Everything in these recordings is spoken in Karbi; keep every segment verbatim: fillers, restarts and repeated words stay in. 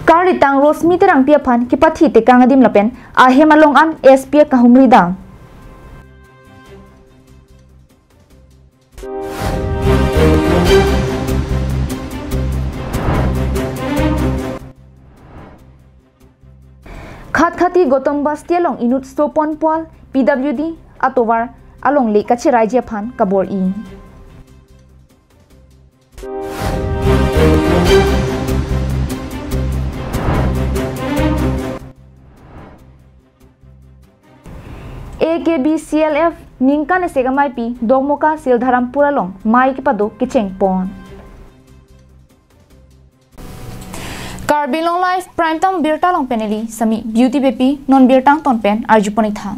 Karlitang Rosmi Terangpi aphan kepathi tekang adim lapen ahem along an S P kahumri dam. Khatkhati Gautam Basti along inut sopon pual P W D atovar alongle kacheraiji aphan kabor-i. A K B C L F ningkan isi amei pi Dokmoka Sildharampur along mei kepado kecheng pon. Karbi Anglong Live Prime Time birta along pen neli Sami Beauty Beypi, non birta angton pen arju pon-ik tha.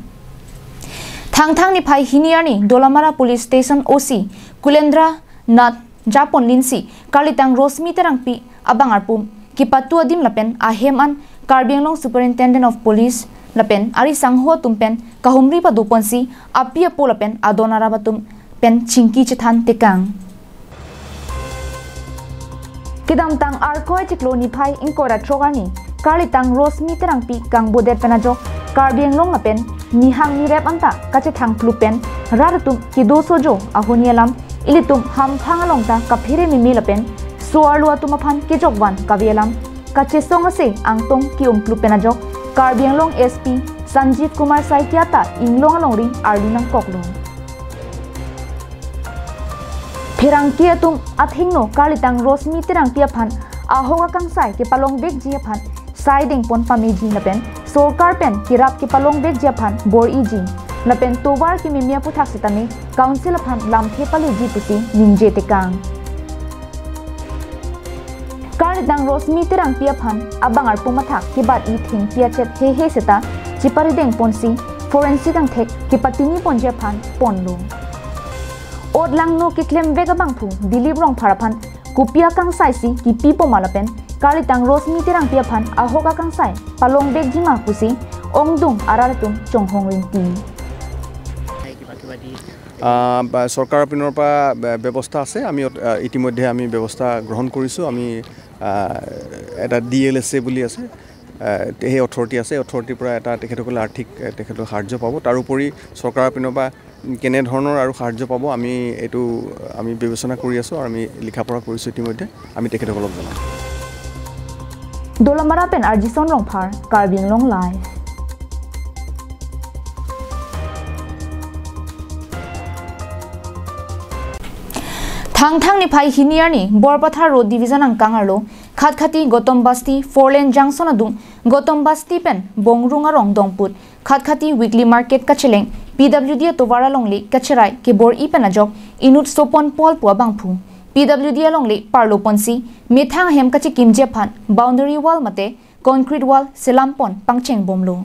Thangthang niphai hini arni Dolamara Police Station O C Kulendra Nath japon linsi Karlitang Rosmi Terangpi abang arpum kepatu adim lapen ahem an Karbi Anglong Superintendent of Police lapen ari sangho atum pen kahumri pado ponsi api apo lapen adon arap atum pen chingki chethan tekang. Kedamtang Arkoi chiklo niphai ingkoi ra throk arni Karlitang Rosmi Terangpi kangbodet pen ajok Karbi Anglong lapen nihang nirep anta kachethang plup pen rat atum kedo sojo ahoni alam ilitum hamphang along ta kaphere meme lapen so-arlo atum aphan kejokvan kave alam kachesong ase angtong ke-um plup pen ajok Karbi Anglong S P Sanjeev Kumar Saikia ta inglong alongri arlu nangkoklo. Pherangke atum athengno Karlitang Rosmi Terangpi aphan ahok akangsai kepalong vekji aphan sai dengpon pameji lapen sorkar pen kerap kepalong vekji aphan bor-iji lapen tovar kememe aputhak setame council aphan lamthe paleji pusi ningje tekang. Karlitang Rosmi Terangpi aphan abang arpum athak kebat-i thengpi achet hehe seta chepari dengponsi forensic angthek kepatini ponji aphan ponlo. Ot langno keklem vek abangphu Dilip Rongphar aphan kopi akangsai si kipi poma lapen Karlitang Rosmi Terangpi aphan ahok akangsai palong vekji ma pusi ongdung arat atum chonghong rinti. আহ, বা-, চৰকাৰৰ পিনৰ পৰা বে-, ব্যৱস্থা আছে। আমি অত-, আহ, ইতিমধ্যে আমি ব্যৱস্থা গ্ৰহণ কৰিছোঁ। আমি, আহ, এটা ডি এল এছ এ বুলি আছে, আহ, সেই অথৰিটি আছে, অথৰিটিৰ পৰা এটা তেখেতসকলে আৰ্থিক, এ, তেখেতসকলে সাহায্য পাব। তাৰোপৰি চৰকাৰৰ পিনৰ পৰা কেনেধৰণৰ আৰু সাহায্য পাব, আমি এইটো আমি বিবেচনা কৰি আছোঁ আৰু আমি লিখা পঢ়া কৰিছোঁ ইতিমধ্যে। আমি তেখেতসকলক জনাম। Dolamara pen Arjison Rongphar, Karbi Anglong Live. Thangthang niphai hini arni Borpathar Road Division angkang arlo Khatkhati Gautam Basti four lane junction adung Gautam Basti pen Bongrung arong dongput Khatkhati weekly market kacheleng P W D atovar alongle kacherai kebor-i pen ajok inut sopon pual pu abangphu P W D alongle parlo ponsi methang ahem kachekimji aphan boundary wall mate concrete wall selam pon pangcheng bomlo.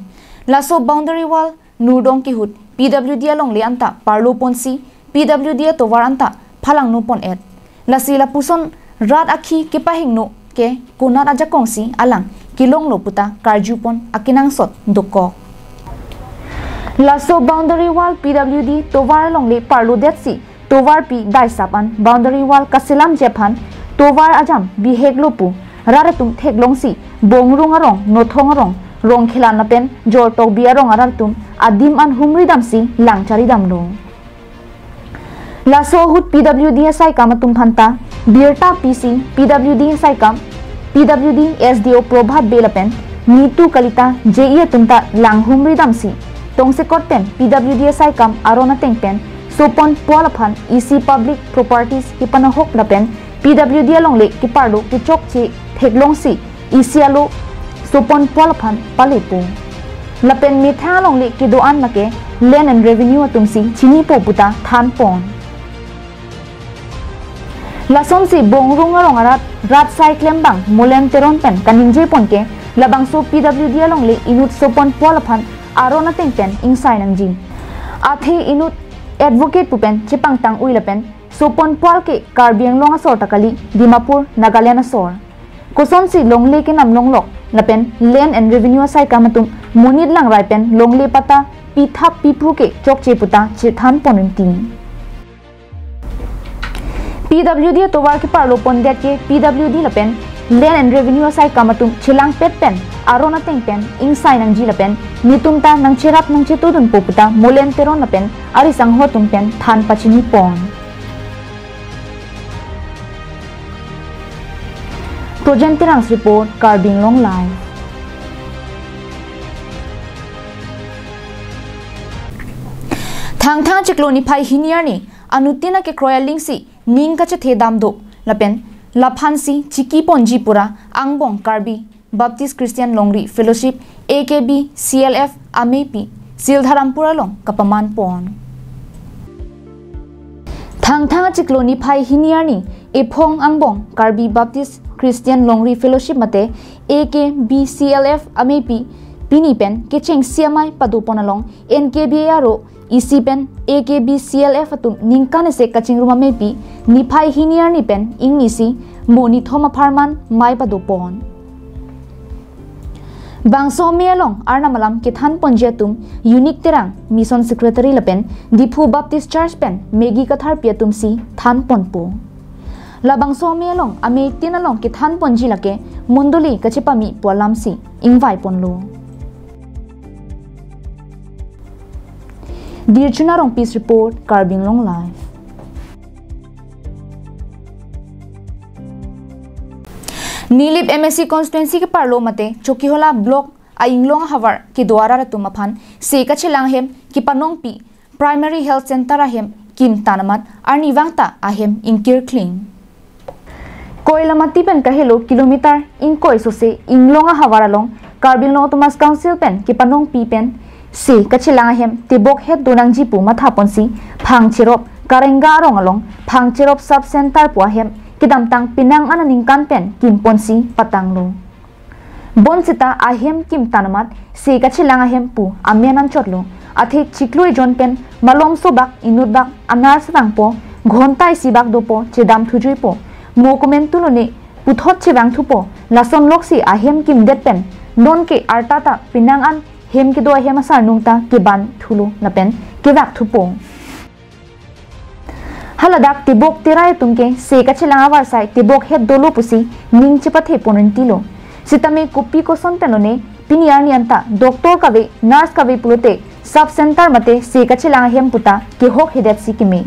Laso boundary wall nurdong kehut P W D alongle anta parlo ponsi P W D atovar anta phalangno pon-et. Lasi lapuson rat akhi kepahingno ke konat ajakong si alang kelonglo puta karju pon akenangsot dokok. Laso boundary wall P W D tovar alongle parlo detsi tovarpi daisap an boundary wall kaselamji aphan tovar ajam biheklo pu rat atum theklongsi Bongrung arong, Nothong arong, Rongkhelan lapen Jortokbi arong arat atum adim an humri damsi lang chari damlo. Laso ahut P W D asaikam atum aphanta birta pisi P W D asaikam P W D S D O Prabhat Bey lapen Nitu Kalita J E atum ta lang humri damsi tongsekot pen P W D asaikam aron ateng pen sopon pual aphan isi public properties kepanahok lapen P W D alongle keparlo kechokche theklongsi isi alo sopon pual aphan palepo. Lapen methang alongle kedo-an lake Land and Revenue atumsi chinipo puta thanpon. Lasonsi Bongrung arong arat rat sai klembang Molen Teron pen kaningje pon ke labangso P W D alongle inut sopon pual aphan aron ateng pen ingsai nangji. Athe inut advocate pu pen chepangtang-ui lapen sopon pual ke Karbi Anglong asor ta kali, Dimapur, Nagaland asor. Kosonsi longle kenam longlok lapen Land and Revenue asaikam atum monit langrai pen longle patta pithap piphru ke chokche puta chethan pon rinti. P W D atovar keparlo pondet ke P W D lapen Land and Revenue asaikam atum chelangpet pen aron ateng pen ingsai nangji lapen netum ta nangcherap nangchetudunpo puta Molen Teron lapen arisangho atum pen than pachini pon. Projen Terang's report, Karbi Anglong Live. Thangthang chiklo niphai hini arni anuttin akekroi alingsi ning kachethe damdo lapen laphansi chiki ponji pura angbong Karbi Baptist Christian Longri Fellowship, A K B C L F amepi Sildharampur along kapaman pon. Thangthang chiklo niphai hini arni ephong angbong Karbi Baptist Christian Longri Fellowship mate A K B C L F amepi pini pen kechengsi amei pado pon along N K B A aro isi pen A K B C L F atum ningkan isi kachingrum amepi niphai hini arni pen ingnisi mo nithom apharman mei pado pon. Bangso amei along Arnam alam kethan ponji atum Unique Terang, Mission Secretary lapen Diphu Baptist Church pen Maggie Katharpi atumsi than ponpo. Labangso amei along ameitin along kethan ponji lake mondoli kachepami pu alamsi ingvai ponlo. Dirchuna Rongpi's report, Karbi Anglong Live. Nilip M A C constituency keparlo mate Chokihola block a-inglong ahavar kedo arat atum aphan se kachelang ahem kepanongpi Primary Health Center ahem kimtan amat arnivang ta ahem ingkirkling. Koilamati pen kahelo kilometer ingkoi sose inglong ahavar along Karbi Anglong Autonomous Council pen kepanongpi pen se kachelang ahem tebok het donangji pu matha ponsi Phangcherop Karenga arong along Phangcherop Sub Center pu ahem kedamtang penang an aningkan pen kim ponsi patanglo. Bonseta ahem kimtan amat se kachelang ahem pu amen anchotlo. Athe chiklo ejon pen malomso bak inut bak a-nurse vangpo, ghonta isi bak dopo chedam thujuipo. Mo komantu lone puthot chevang thupo. Lason loksi ahem kimdet pen nonke arta ta penang an hem kedo ahem asarnung ta keban thulo lapen kevak thupo. Haladak tebok terai atum ke se kachelang avarsai tebok het dolo pusi ning chepathe pon rintilo. Sitame kopi koson pen lone pini arni anta doctor kave, nurse kave pulote sub center mate se kachelang ahem puta kehok hedet si keme.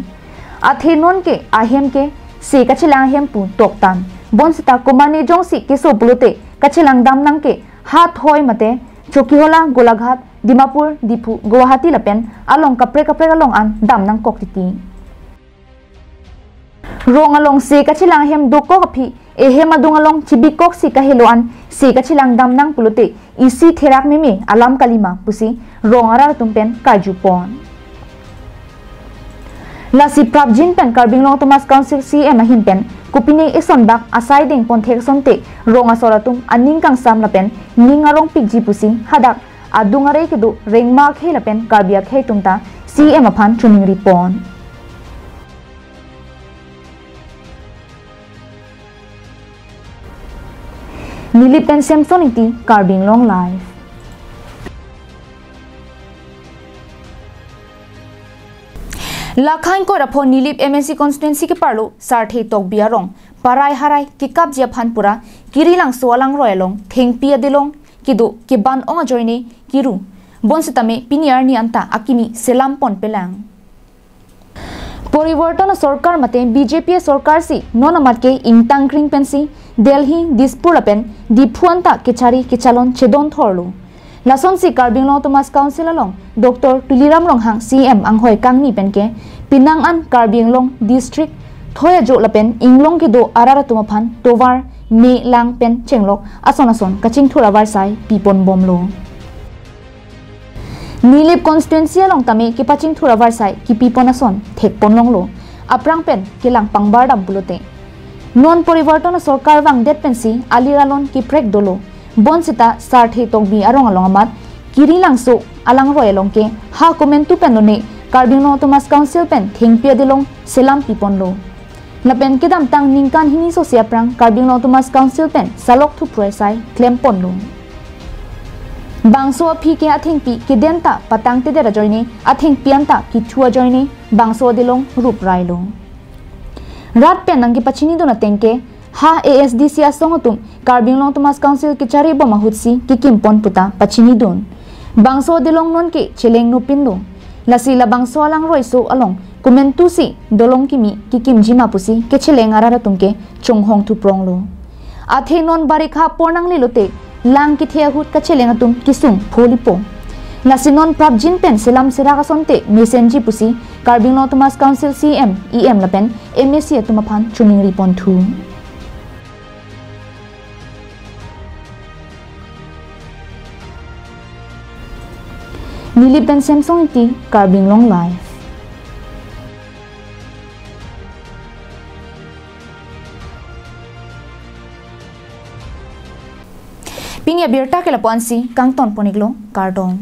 Athe nonke ahem ke se kachelang ahem pu toktan. Bonseta komane jongsi keso pulote kachelang damnang ke hathoi mate Chokihola, Golaghat, Dimapur, Diphu, Guwahati lapen along kaprek kaprek along an damnangkok titi. Rong along se kachelang ahem dokok aphi, ehem adung along chibikoksi kahelo an se kachelang damnang pulote isi therak meme alam kalima pusi rong arat atum pen karju pon. Lasi prapjin pen Karbi Anglong Autonomous Council C M ahin pen kopine eson bak asai deng pon thek asonte rong asor atum aning kangsam lapen ning arongpikji pusi hadak adung arei kedo rengma akhei lapen Karbi akhei atum ta C M aphan choningri pon. Nilip pen Samson Ingti, Karbi Anglong Live. Lakha ingkoi ra pho Nilip M A C constituency keparlo Sarthe Tokbi arong parai harai kekapji aphan pura Kirilangso alangroi along thengpi adelong kedo keban ong ajoine kiru. Bonsitame pini arni anta akimi selam ponpelang. Poriborton asorkar mate B J P asorkar si non amat ke ingtangkring pensi Delhi, Dispur lapen Diphu anta kechari kechalon chedon thorlo. Lasonsi Karbi Anglong Autonomous Council along Doctor Tuliram Ronghang C M anghoi kangni penke penang an Karbi Anglong district thoi ajo lapen inglong kedo arat atum aphan tovar, me, lang pen chenglok ason ason kachingthur avarsai pipon bomlo. Nilip constituency along tame kepachingthur avarsai kipipon ason thekpon longlo. Aphrang pen kelang pangbar dam pulote non Poriborton asorkar vangdet pensi alir alon keprek dolo. Bonsita Sarthe Tokbi arong along amat Kirilangso alangroi along ke ha komantu pen lone Karbi Anglong Autonomous Council pen thengpi adelong selam piponlo. Lapen kedamtang ningkan hini sose aphrang Karbi Anglong Autonomous Council pen salok thupru asai klemponlo. Bangso aphi ke athengpi keden ta patangtedet ajoine athengpi anta kithu ajoine bangso adelong rup railo. Rat pen nangkepachinidun ateng ke ha A S D C asong atum Karbi Anglong Autonomous Council kechari bom ahutsi kekim pon puta pachinidun. Bangso Dilong non ke cheleng nopinlo. Lasi labangso alangroiso along komantusi dolong kimi kekimji ma pusi kecheleng arat atum ke chonghong thupronglo. Athe non barikha apor nangle lote lang kethe ahut kacheleng atum kesung pholipo. Lasi non prapjin pen selam serak asonte mesenji pusi Karbi Anglong Autonomous Council C E M, E M lapen M A C atum aphan choningri ponthu. Nilip pen Samsung Ingti, Karbi Anglong Live. Pini abirta ke lapu-ansi kangton pon-iklo, kardom.